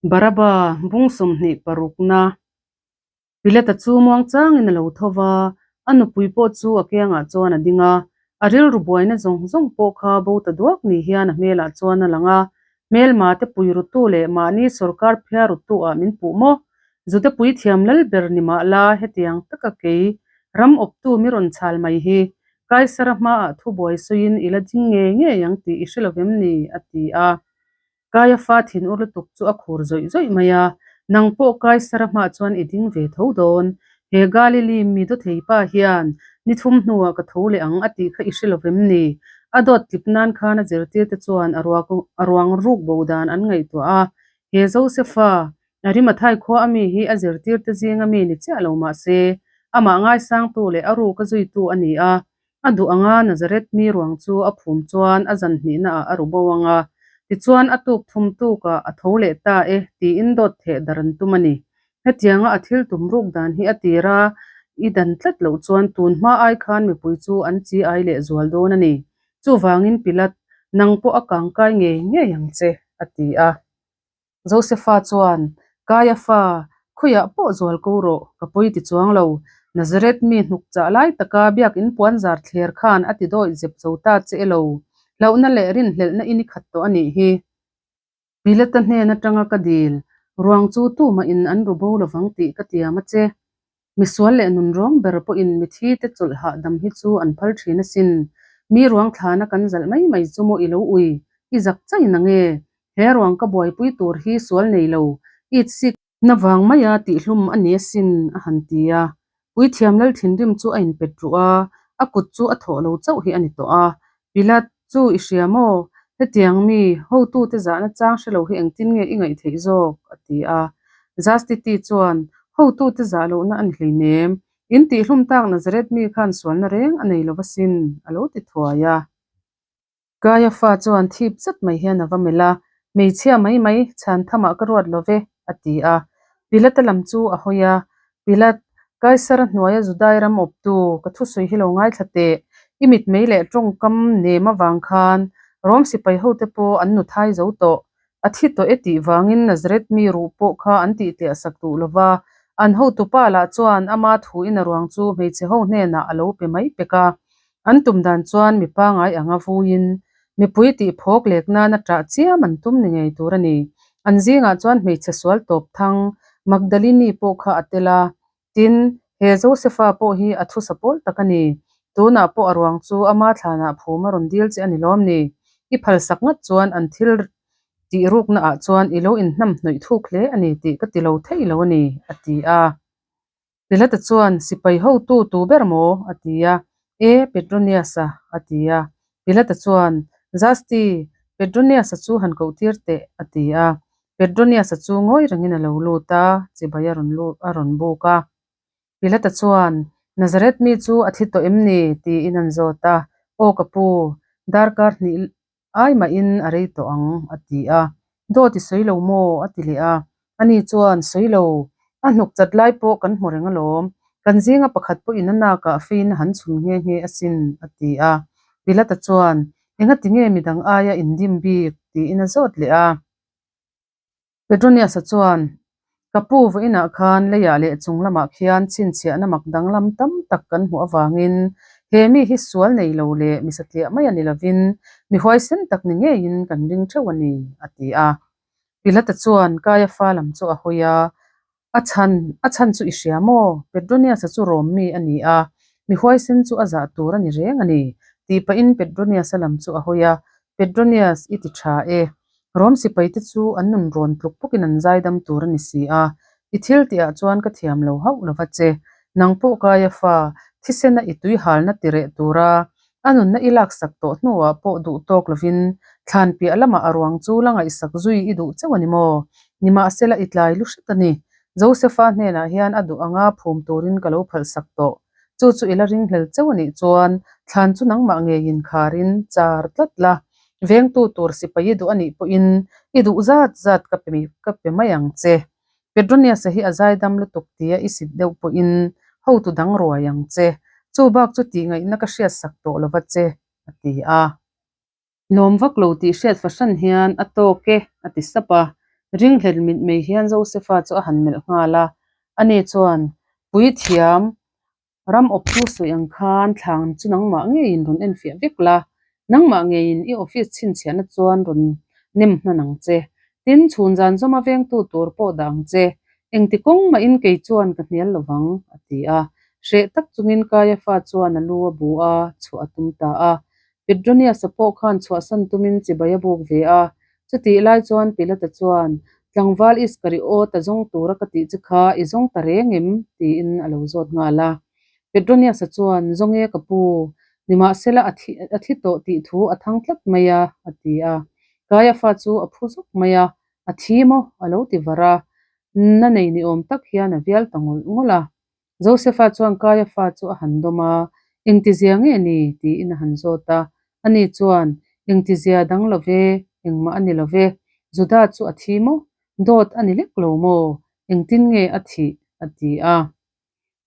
Baraba bung 20 parukna Pilata chu muang changin a lo tho va, a nupui pawh chu a kiangah chuan a ding a. A rilru buaina zawng zawng pawh kha bo ta duak ni hian a hmelah chuan a lang a, Hmelma te pui rutu leh mahni sorkar phiar rutu ah min puh maw? Zute pui thiam lal ber ni mah la hetiang taka kei ram awptu mi rawn chhal mai hi Kaisara hmaah thubuai sawiin i la ding ngei ngei ang tih i hre lovem ni? a ti a. Kaiafa thin ur lutuk chu a khur zawih zawih mai a, Nang pawh Kaisara hmaah chuan i ding ve tho dawn. He Galili mi dawthei pa hian ni thum hnuah ka tho leh ang a tih kha i hre lovem ni? A dawt tlip nan khan a zirtirte chuan a ruang ruk bo dan an ngaihtuah a, He Josefa, Arimathai khua a mi hi a zirtirte zinga mi ni chiah lo mah se, amah ngaisangtu leh a ruka zuitu a ni a, A duh anga Nazareth mi ruang chu a phum chuan a zan hnihnaah a ru bo ang a, tichuan a tuk thum tukah a tho leh ta e tiin dawt theh dar an tum a ni. Hetianga a thil tum ruk dan hi a tir a, i dan tlat loh chuan tun hma ai khan mipui chu an chi ai leh zual dawn a ni. Chuvangin Pilat, nang pawh a kangkai ngei ngei ang che, a ti a. Josefa chuan, Kaiafa, khawiah pawh zual ko rawh, ka pawi ti chuang lo. Nazareth mi hnuk chah lai taka biakin puan zar thler khan a ti dawih zep zo ta che elo. Hlauhna leh rinhlelhna in i khat tawh a nih hi. Pilata hnen atanga ka dil, ruang chu tumahin an ru bo lovang tih ka tiam a che. Misual leh nunrawng ber pawhin mithi te chawlh hahdam hi chu an phal thin asin. Mi ruang thlana kan zalh mai mai chu maw i lo ui, i zak chai na nge? He ruang ka buaipui tur hi sual nei lo, it sik na vang maia tihhlum a ni asin, a han ti a. Puithiam lal thinrim chu a inpet ruh a, a kut chu a thawh lo chauh hi a ni tawh a. Pilat, chu i hria maw? Hetiang mi, hotute zahna chang hre lo hi engtin nge i ngaih theih zawk? a ti a. Zastiti chuan, Hotute zah lohna a ni hleinem, in tihhlum tak Nazareth mi khan sualna reng a nei lo va sin, a lo ti thuai a. Kaiafa chuan thip zet mai hian a va melh a, Hmeichhia mai mai, chhan thamah ka ruat lo ve, a ti a. Pilata lam chu a hawi a, Pilat, Kaisara hnuaia Judai ram awptu, ka thusawi hi lo ngaithla teh. I mitmei leh tawngkam nem avang khan Rom sipai hote pawh an nu thai zo tawh. A thi tawh e tih vangin Nazareth mi ruh pawh kha an tihtiah sak duh lo va, an hotupa lah chuan ama thuin a ruang chu hmeichhe ho hnenah a lo pe mai pek a. An tum dan chuan mi pangai anga vuiin mipui tih phawk lek nana ṭah chiam an tum ni ngei tur a ni. An zingah chuan hmeichhe sual tawp thang Magdalini pawh kha a tel a. Tin, he Josefa pawh hi a thusa pawl tak a ni. Tunah pawh a ruang chu ama thlanah phum a rawn dil che a ni lawm ni? I phalsak ngat chuan an thil tih ruknaah chuan i lo inhnamhnawih thuk hle a ni tih ka ti lo thei lo a ni, a ti a. Pilata chuan, Sipai hotu tu ber maw? a ti a. E, Petronius-a, a ti a. Pilata chuan, Zasti, Petronius-a chu han koh tir teh, a ti a. Petronius-a chu ngawi rengin a lo lut a, chibai a rawn lut a rawn buk a. Pilata chuan, Nazareth mi chu a thi tawh em ni? tiin an zawt a. Aw ka pu, darkar hnih Ai mahin a rei tawh ang, a ti a. Dawt i sawi lo maw? a ti leh a. Ani chuan, Sawi lo, a hnuk chat lai pawh kan hmu reng alawm. Kan zinga pakhat pawhin a nakah fein a han chhun nghe nghe asin, a ti a. Pilata chuan, Engati nge midang aia indim bik? tiin a zawt leh a. Petronius-a chuan, Ka pu vawiinah khan leiah leh chung lamah khian chhinchhiahna mak danglam tam tak kan hmuh avangin he mi hi sual nei lo leh mi satliah mai a ni lovin mi huaisen tak ni ngeiin kan ring theuh a ni, a ti a. Pilata chuan Kaiafa lam chu a hawi a, A chhan, a chhan chu i hria maw? Petronius-a chu Rom mi a ni a, mi huaisen chu a zah tur a ni reng a ni, tih pahin Petronius-a lam chu a hawi a, Petronius, i ti tha e. Rom sipaite chu an nun rawn tluk pukin an zaidam tur a ni si a, i thil tihah chuan ka thiam lo hauh lo va che. Nang pawh Kaiafa, thisena i tui halna ti reh tura A nunna i laksak tawh hnuah pawh duh tawk lovin thlan piah lamah a ruang chu la ngaihsak zui i duh chauh a ni maw? Nimahsela i tlai lu hret a ni. Josefa hnenah hian a duh anga phum turin ka lo phalhsak tawh. Chu chu i la ringhlel chauh a nih chuan thlan chu nangmah ngeiin kharin char tlat la. Vengtu tur sipai i duh a nih pawhin i duh zat zat ka pe ka pe mai ang che. Petronius-a hi a zaidam lutuk tia i sit deuh pawhin hotu dang ruai ang che, chu bak chu tih ngaihna ka hriatsak tawh lova che, a ti a. Lawm vak lo tih hriat fahran hian a tawk e, a ti sap a. Ringhlel mitmei hian Josefa chu a han melh nghal a, ani chuan, Puithiam, ram awptu sawi ang khan thlang chu nangmah ngeiin rawn enfiah vek la, nangmah ngeiin i office chhinchhiahna chuan rawn nem hnan ang che. Tin, chhun zan zawma vengtu tur pawh dah ang che. Engti kawng mahin kei chuan ka hnial lo vang, a ti a. Hreh tak chungin Kaiafa chuan a lu a bu a, chhuah a tum ta a. Petronius-a pawh khan chhuahsan tumin chibai a buk ve a. Chutih lai chuan Pilata chuan, Tlangval Iskariot-a zawng tura ka tih che kha i zawng ta reng em? tiin a lo zawt nghal a. Petronius-a chuan, Zawng e ka pu, nimahsela a thi a thi tawh tih thu a thang tlat mai a, a ti a. Kaiafa chu a phu zawk mai a, A thi maw? a lo ti var a. Na nei ni awm tak hian a vial ta ngawlh ngawlh a. Josefa chuan Kaiafa chu a han dawm a, Engtizia nge ni? tiin a han zawt a. Ani chuan, Engtizia dang lo ve, engmah a ni lo ve. Juda chu a thi maw? Dawt a ni lek lo maw? Engtin nge a thih? a ti a.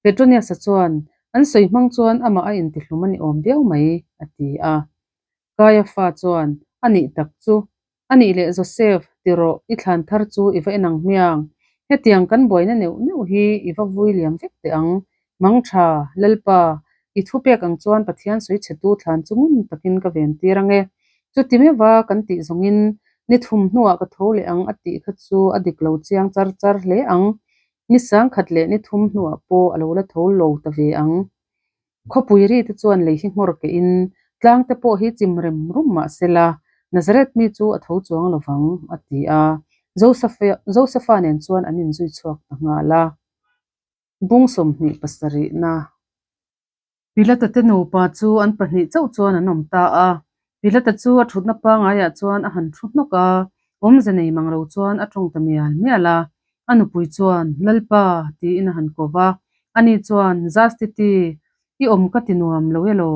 Petronius-a chuan, An sawi hmang chuan amah a intihlum a ni awm viau mai, a ti a. Kaiafa chuan, A nih tak chu, A nih leh Joseph, ti rawh, i thlan thar chu i va en ang hmiang. Hetiang kan buaina neuh neuh hi i va vui liam vek teh ang. Mang tha, Lalpa, i thu pek ang chuan Pathian sawi chhetu thlan chu ngun takin ka ven tir ang e. Chuti meuha kan tih zawngin ni thum hnuah ka tho leh ang a tih kha chu a dik lo chiang char char hle ang. Ni sangkhat leh ni thum hnuah pawh a lo la tho lo ta ve ang. Khawpui ri te chuan lei hi nghawr kehin tlang te pawh hi chim rem rum mah se la, Nazareth mi chu a tho chuang lo vang, a ti a. Josefa nen chuan an inzui chhuak ta nghal a. Bung 27 na. Pilata te nupa chu an pahnih chauh chuan an awm ta a. Pilata chu a thutna pangaiah chuan a han thu hnawk a, awmze nei mang lo chuan a tawng ta mial mial a. A nupui chuan, Lalpa, tiin a han ko va. Ani chuan, Zastiti, i awm ka ti nuam lo elaw?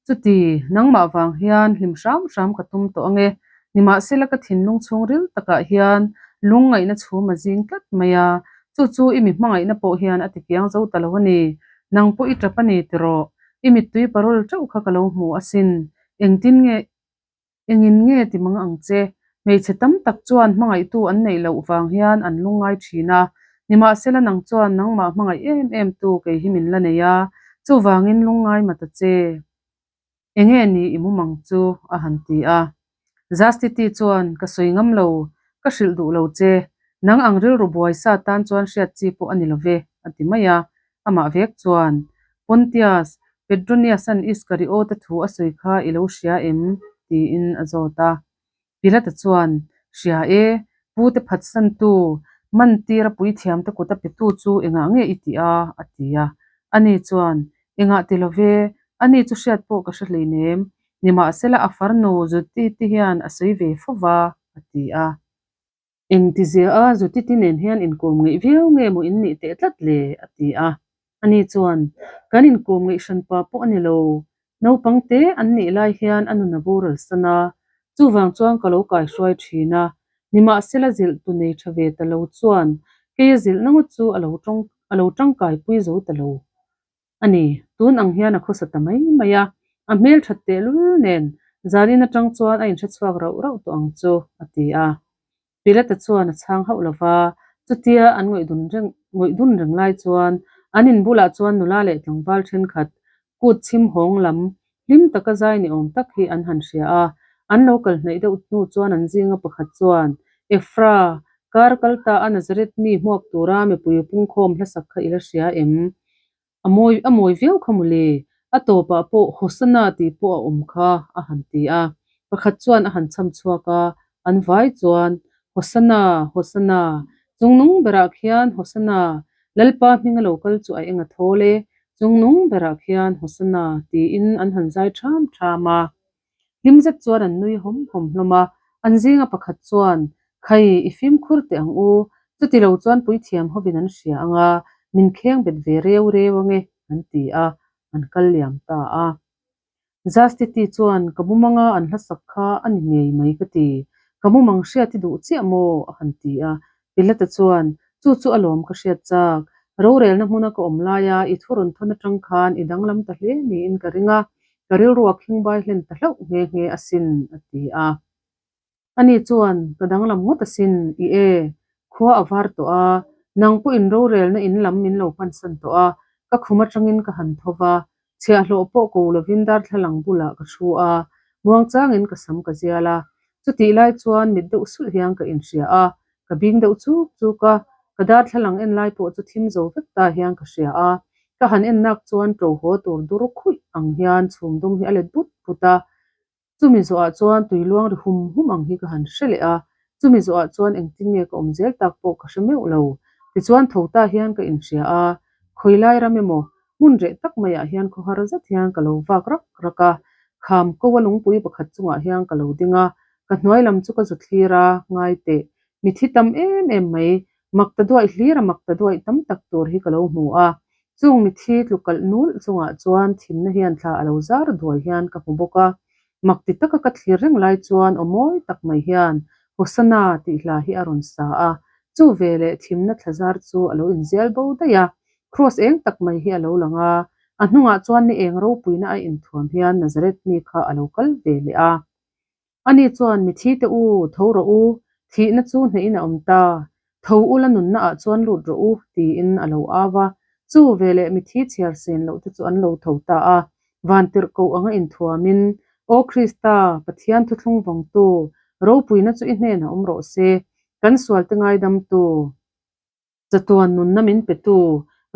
Chuti, nangmah vang hian hlim hram hram ka tum tawh ange. Nimahsela ka thinlung chhungril takah hian lungngaihna chhum a zing tlat mai a, chu chu i mi hmangaihna pawh hian a tikiang zo ta lo a ni. Nang pawh i tap a ni tiraw? I mittui parol teuh kha ka lo hmu asin. Engtin nge Engin nge ti mang ang che? Hmeichhe tam tak chuan hmangaihtu an neih loh vang hian an lungngai thin a. Nimahsela nang chuan nangmah hmangaih em em tu kei hi min la nei a, chuvangin lungngai ma ta che. Enge ni i mumang chu? a han ti a. Zastiti chuan, Ka sawi ngam lo, ka hrilh duh lo che. Nang ang rilru buai sa tan chuan hriat chi pawh a ni lo ve, a ti mai a. Amah vek chuan, Pontius, Petronius-a'n Iskariota thu a sawi kha i lo hria em? tiin a zawt a. Pilata chuan, Hria e, pute phatsantu, mantira puithiamte kut a petu chu engah nge i tih a? a ti a. Ani chuan, Engah ti lo ve, ani chu hriat pawh ka hre hleinem, nimahsela a farnu Judith-i hian a sawi ve fo va, a ti a. Engtizia a Judith-i nen hian inkawm ngeih viau nge maw in nih teh tlat le? a ti a. Ani chuan, Kan inkawm ngeih hran pa pawh a ni lo. Naupang te an nih lai hian a nun a boral san a, chuvang chuan ka lo kaihruai thin a. Nimahsela zilh tu nei tha ve ta lo chuan keia zilhna ngawt chu a lo tawng a lo tangkaipui zo ta lo. A ni, tun ang hian a khawsa ta mai mai a, a hmel that tehlul nen zanin atang chuan a inhre chhuak rauh rauh tawh ang chu, a ti a. Pilata chuan a chhang hauh lo va, chutia an ngawih reng ngawih dun reng lai chuan an in bulah chuan nula leh tlangval thenkhat kut chhim hawng lam hlim taka zai ni awm tak hi an han hria a. An lo kal hnaih deuh hnu chuan an zinga pakhat chuan, Ephra, kar kal ta a Nazareth mi hmuak tura mipui pungkhawm hlasak kha i la hria em? A mawi a mawi viau kha mawle, a tawpah pawh Hosanna tih pawh a awm kha, a han ti a. Pakhat chuan a han chham chhuak a, an vai chuan, Hosanna, Hosanna, chungnung berah khian Hosanna, Lalpa hminga lo kal chu a eng a thawl e, chungnung berah khian Hosanna, tiin an han zai ṭham ṭham a. Hlim zet chuan an nui hawm hawm hlawm a, an zinga pakhat chuan, Khai, i fimkhur teh ang u, chuti lo chuan puithiam hovin an hria ang a, min kheng bet ve reu reu ange, an ti a, an kal liam ta a. Zastiti chuan, Ka mumanga an hlasak kha a ni ngei mai ka ti, ka mumang hriat i duh chiah maw? a han ti a. Pilata chuan, Chu chu alawm ka hriat chak, rorelna hmuna ka awm laia i thu rawn thawn atang khan i danglam ta hle niin ka ring a, ka rilrua khingbai hlen ta hlauh nghe nghe asin, a ti a. Ani chuan, Ka danglam ngawt asin, i e. Khua a var tawh a, nang pawhin rorelna in lam min lo pansan tawh a, ka khum atangin ka han tho va, chhiahhlawh pawh ko lovin darthlalang bulah ka thu a, muangchangin ka sam ka zial a. Chutih lai chuan mit deuh sulh hian ka inhria a, ka bing deuh chuk chuk a, ka darthlalang en lai pawh chu thim zo vek ta hian ka hria a, ka han en nak chuan to haw tur dur khuih ang hian chhum dum hi a let but but a. Chumi zawhah chuan tui luang ri hum hum ang hi ka han hre leh a, chumi zawhah chuan engtin nge ka awm zel tak pawh ka hre meuh lo. Tichuan tho ta hian ka inhria a, khawi lai ram emaw hmun reh tak maiah hian khawhar zet hian ka lo vak rak rak a, kham ko a lungpui pakhat chungah hian ka lo ding a, ka hnuai lam chu ka zu thlir a, ngai teh, mithi tam em em mai, mak ta duaih hlir a mak ta duaih tam tak tur hi ka lo hmu a, chung mithi tlukalh nulh chungah chuan thimna hian thla a lo zar duai hian ka hmu bawk a, mak ti taka ka thlir reng lai chuan aw mawi tak mai hian Hosanna tih hla hi a rawn sa a, chu veleh thimna thla zar chu a lo inzial bo daih a, Kraws eng tak mai hi a lo lang a, a hnungah chuan ni eng ropuina a inthuam hian Nazareth mi kha a lo kal ve leh a. Ani chuan, Mithi te u, tho rawh u, thihna chu hnehin a awm ta, tho ula nunna ah chuan lut rawh u, tiin a lo au a. Chu veleh mithi chhiar sen loh te chu an lo tho ta a, vantirh koh anga inthuamin, Aw Krista, Pathian thuthlung vawngtu, ropuina chu i hnenah awm rawh se, kan sualte ngaidamtu. Chatuan nunna min petu,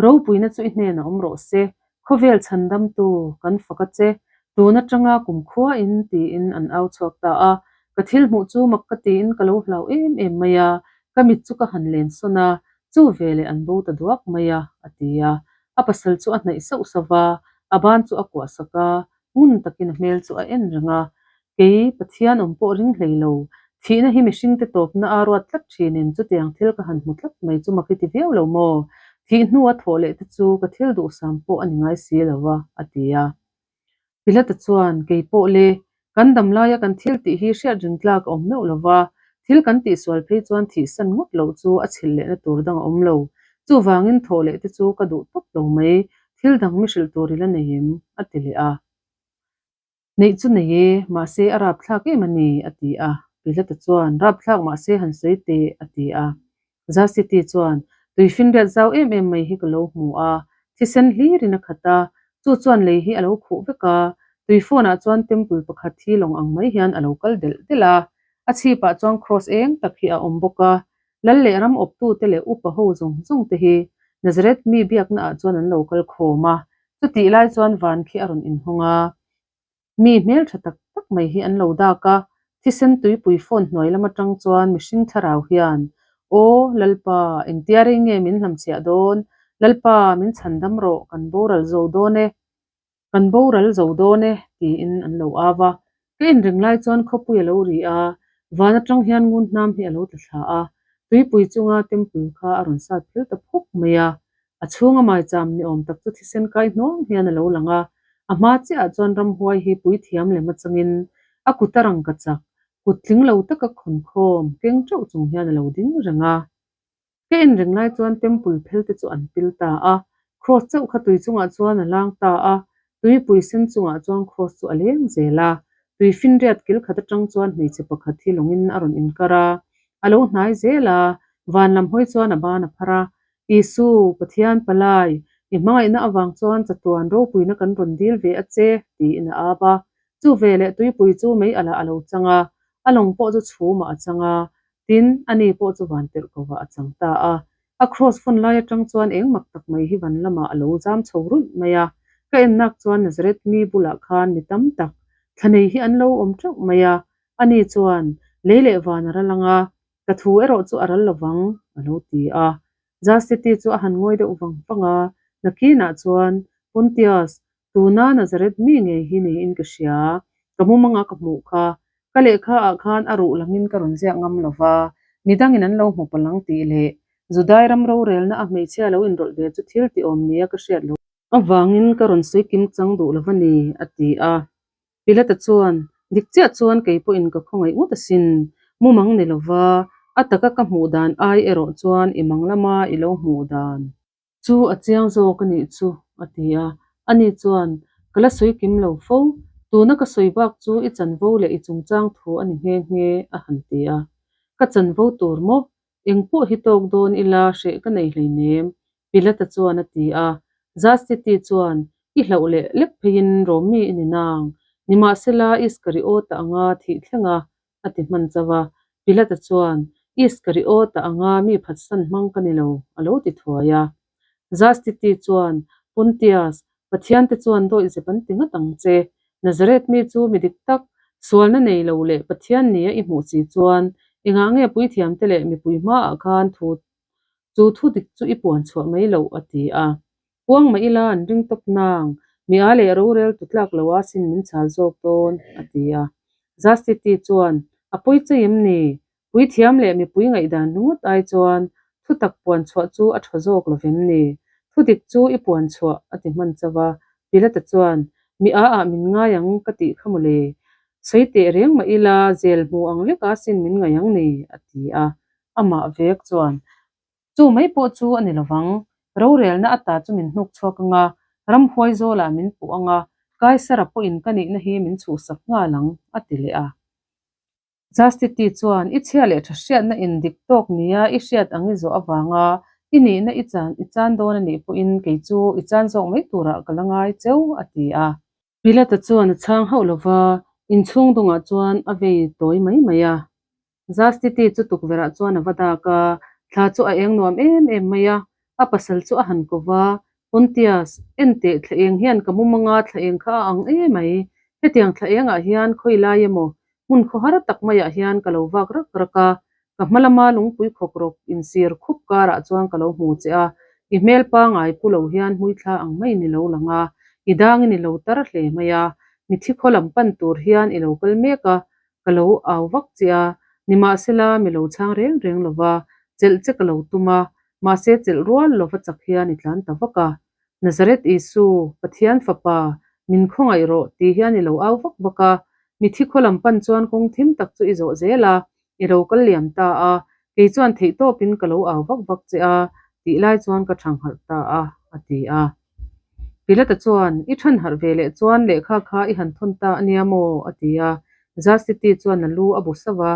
ropuina chu i hnenah awm rawh se, khawvel chhandamtu kan fak a che, tun atanga kumkhuain tiin an au chhuak ta a. Ka thil hmuh chu mak ka tiin ka lo hlau em em mai a, ka mit chu ka han len sawn a, chu veleh an bo ta duak mai a, a ti a. A pasal chu a hnaih sauh sauh va, a ban chu a kuah sak a, Ngun takin a hmel chu a en reng a, Kei, Pathian awm pawh ring hlei lo, thihna hi mihringte tawpna a ruat tlat thinin chutiang thil ka han hmu tlat mai chu mak i ti viau lo maw? Thih hnu a thawh leh te chu ka thil duhsam pawh a ni ngai si lo a, a ti a. Pilata chuan, Kei pawh le, kan dam laia kan thil tih hi hriat ring tlak a awm meuh lo va, thil kan tihsual phei chuan thihsan ngawt loh chu a chhilh lehna tur dang a awm lo. Chuvangin thawh leh te chu ka duh tawp lo mai, Thil dang mi hrilh tur i la nei em? a ti leh a. Neih chu nei e, mahse a rapthlak em a ni, a ti a. Pilata chuan, Rapthlak mahse han sawi teh, a ti a. Zasiti chuan, Tuifinriat zau em em mai hi ka lo hmu a, thisen hlirin a khat a, chu chuan lei hi a lo khuh vek a, tuifawnah chuan temple pakhat hi lawng ang mai hian a lo kal delh delh a, a chhipah chuan kraws eng tak hi a awm bawk a, Lal leh ram awptute leh upa ho zawng zawng te hi Nazareth mi biakna ah chuan an lo kal khawm a, chutih lai chuan van khi a rawn inhawng a, mi hmeltha tak tak mai hi an lo dak a, thisen tuipui phone hnuai lam atang chuan mihring thlarau hian, Aw, Lalpa, engtia rei nge min hlamchhiah dawn? Lalpa, min chhandam rawh, kan boral zo dawn e. Kan boral zo dawn e, tiin an lo au a. Ka inring lai chuan khawpui a lo ri a, van atang hian ngun hnam hi a lo tla thla a, tuipui chunga temple kha a rawn sat phel ta phawk mai a. A chhunga maicham ni awm tak chu thisen kai hnuang hian a lo lang a, a hma chiahah chuan ramhuai hi puithiam lem atangin a kut a rangka chak, kut tling lo taka khawnkhawm keng teuh chung hian a lo ding reng a. Ka en reng lai chuan temple phel te chu an pil ta a, cross chauh kha tui chungah chuan a lang ta a, tuipui sen chungah chuan cross chu a leng zel a, tui finriat kil khat atang chuan hmeichhe pakhat hi lawngin a rawn inkar a, a lo hnai zel a, van lam hawi chuan a ban a phar a, Isu, Pathian palai, i hmangaihna avang chuan chatuan ropuina kan rawn dil ve a che, tiin a ap a, chu veleh tuipui chu mei alah a lo chang a, a lawng pawh chu chhumah a chang a, Tin, ani pawh chu van tirh kovah a chang ta a. A kraws fawn lai atang chuan eng mak tak mai hi van lamah a lo zam chho ruih mai a. Ka ennak chuan Nazareth mi bulah khan mi tam tak thla nei hi an lo awm teuh mai a. Ani chuan, Lei leh van a ral ang a, ka thu erawh chu a ral lovang, a lo ti a. Zastiti chu a han ngawi deuh vang vang a, nakinah chuan, Pontius, Tuna Nazareth mi ngei hi niin ka hria, ka mumanga ka hmuh kha. Ka lehkha ah khan a ruh langin ka rawn ziak ngam lo va, midangin an lo hmu palang tih leh Judai ram rorelna a hmeichhia lo inrawlh ve chu thil ti awm nia ka hriat loh avangin ka rawn sawi kim chang duh lo va ni, a ti a. Pilata chuan, Dik chiah chuan kei pawhin ka khawngaih ngawt asin, mumang ni lo va, a taka ka hmuh dan ai erawh chuan i mang lama i lo hmuh dan. Chu a chiang zawk a nih chu, a ti a. Ani chuan, Ka la sawi kim lo fo, tuna ka sawi bak chu i chanvo leh i chungchang thu a ni nghe nghe, a han ti a. Ka chanvo tur maw? Eng pawh hi tawk dawn ila hreh ka nei hleinem, Pilata chuan a ti a. Zastiti chuan, I hlauh leh lek pheiin Rawmi i ni nang. Nimahsela Iskariota anga thih thleng a, a ti hman chauh a. Pilata chuan, Iskariota anga mi phatsan hmang ka ni lo, a lo ti thuai a. Zastiti chuan, Pontius, Pathiante chuan dawihzep an ti ngat ang che. Nazareth mi chu mi dik tak, sualna nei lo leh Pathian nia i hmuh si chuan, engah nge puithiamte leh mipui hmaah khan thu chu thu dik chu i puan chhuah mai loh? a ti a. Puang mah ila an ring tawp nang, mi a leh rorel tu tlak lo a sin min chhal zawk dawn, a ti a. Zastiti chuan, A pawi chei em ni? Puithiam leh mipui ngaihdan ringawt ai chuan thutak puan chhuah chu a tha zawk lo vem ni? Thudik chu i puan chhuah, a ti hman chauh a. Pilata chuan, Mi a ah min ngai ang ka tih kha mawle. Sawi teh reng mah ila zel hmu ang lek a sin min ngai ang ni, a ti a. Amah vek chuan, Chu mai pawh chu a ni lovang. Rorelna ata chu min hnuk chhuak ang a, ramhuai zawlah min puh ang a, Kaisara pawhin ka nihna hi min chhuhsak nghal ang, a ti leh a. Zastiti chuan i chhia leh tha hriatna in dik tawk nia i hriat ang i zawh avanga i nihna i chan i chan dawn a nih pawhin kei chu i chan zawk mai turah ka la ngai cheu, a ti a. Pilata chuan a chhang hauh lova, inchhung dungah chuan a vei tawi mai mai a. Zastiti chu tukverhah chuan a va dak a, thla chu a eng nuam em em mai a, a pasal chu a han ko va, Pontius, en teh thla eng hian ka mumanga thla eng kha a ang em mai, hetiang thla engah hian khawi lai emaw hmun khawhar tak maiah hian ka lo vak rak rak a, ka hma lama lungpui khawk rawk insir khup karah chuan ka lo hmu che a, i hmel pangai pu lo hian hmuithla ang maiin i lo lang a, i dangin i lo tar hle mai a, mithi khaw lam pan tur hian i lo kal mek a, Ka lo au vak che a, nimahsela mi lo chhang reng reng lo va, chelh che ka lo tum a, mahse chelh rual lova chak hian i tlan ta vak a. Nazareth Isu, Pathian Fapa, min khawngaih rawh ti hian i lo au vak vak a, mithi khaw lam pan chuan kawng thim tak chu i zawh zel a, i lo kal liam ta a, kei chuan theihtawpin ka lo au vak vak che a, tih lai chuan ka thangharh ta a, a ti a. Pilata chuan, I than harh ve leh chuan lehkha kha i han thawn ta a nia maw? a ti a. Zastiti chuan a lu a bu sauh a,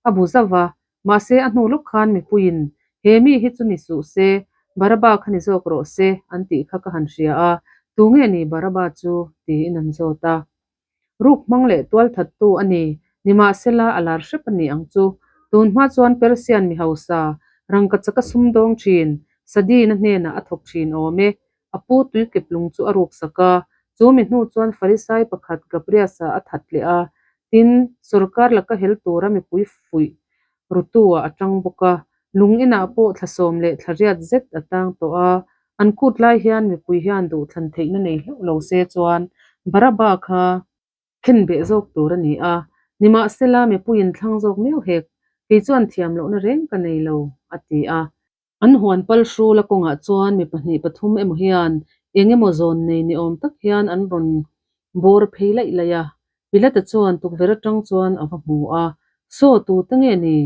a bu zauh a. Mahse, a hnu lawk khan mipuiin, He mi hi chu ni suh se, Baraba kha ni zawk rawh se, an tih kha ka han hria a, tu nge ni Baraba chu? tiin an zawt a. Ruk hmang leh tual thattu a ni, nimahsela a lar hrep a ni ang chu. Tun hma chuan Persian mi hausa, rangkachaka sumdawng thin, Sadina hnenah a thawk thin awm e. A pu tuikep lung chu a ruksak a, chu mi hnu chuan Farisai pakhat Gabriasa a that leh a, tin, sorkar laka hel tura mipui fuih rutu-ah a tang bawk a, lung inah pawh thla sawm leh thla riat zet a tang tawh a, an kut lai hian mipui hian duhthlan theihna nei hlauh lo se chuan Baraba kha khen beh zawk tur a ni a, nimahsela mipuiin thlang zawk miau hek, kei chuan thiam lohna reng ka nei lo, a ti a. An huan pal hrul a kawngah chuan mi pahnih pathum emaw hian eng emaw zawn nei ni awm tak hian an rawn bawr phei laih laih a. Pilata chuan tukverh atang chuan a va hmu a, Saw tu te nge ni?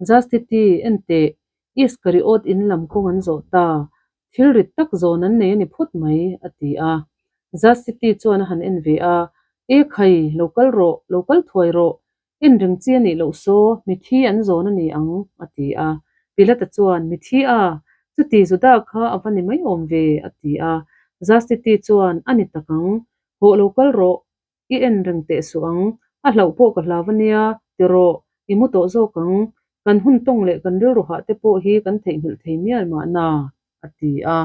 Zastiti, en teh, Iskariot in lam kawng an zawh ta. Thil rit tak zawn an nei a ni phawt mai, a ti a. Zastiti chuan a han en ve a, E khai, lo kal rawh, lo kal thuai rawh, En reng chi a nih loh saw, mithi an zawn a ni ang, a ti a. Pilata chuan, Mithi a? Chuti Juda kha a va ni mai awm ve, a ti a. Zastiti chuan, A ni tak ang. Hawh lo kal rawh, i en reng teh suh ang. A hlauh pawh ka hlau a nia, ti rawh, i mu tawh zawk ang. Kan hun tawng leh kan rilru hah te pawh hi kan theihnghilh thei mial mahna, a ti a.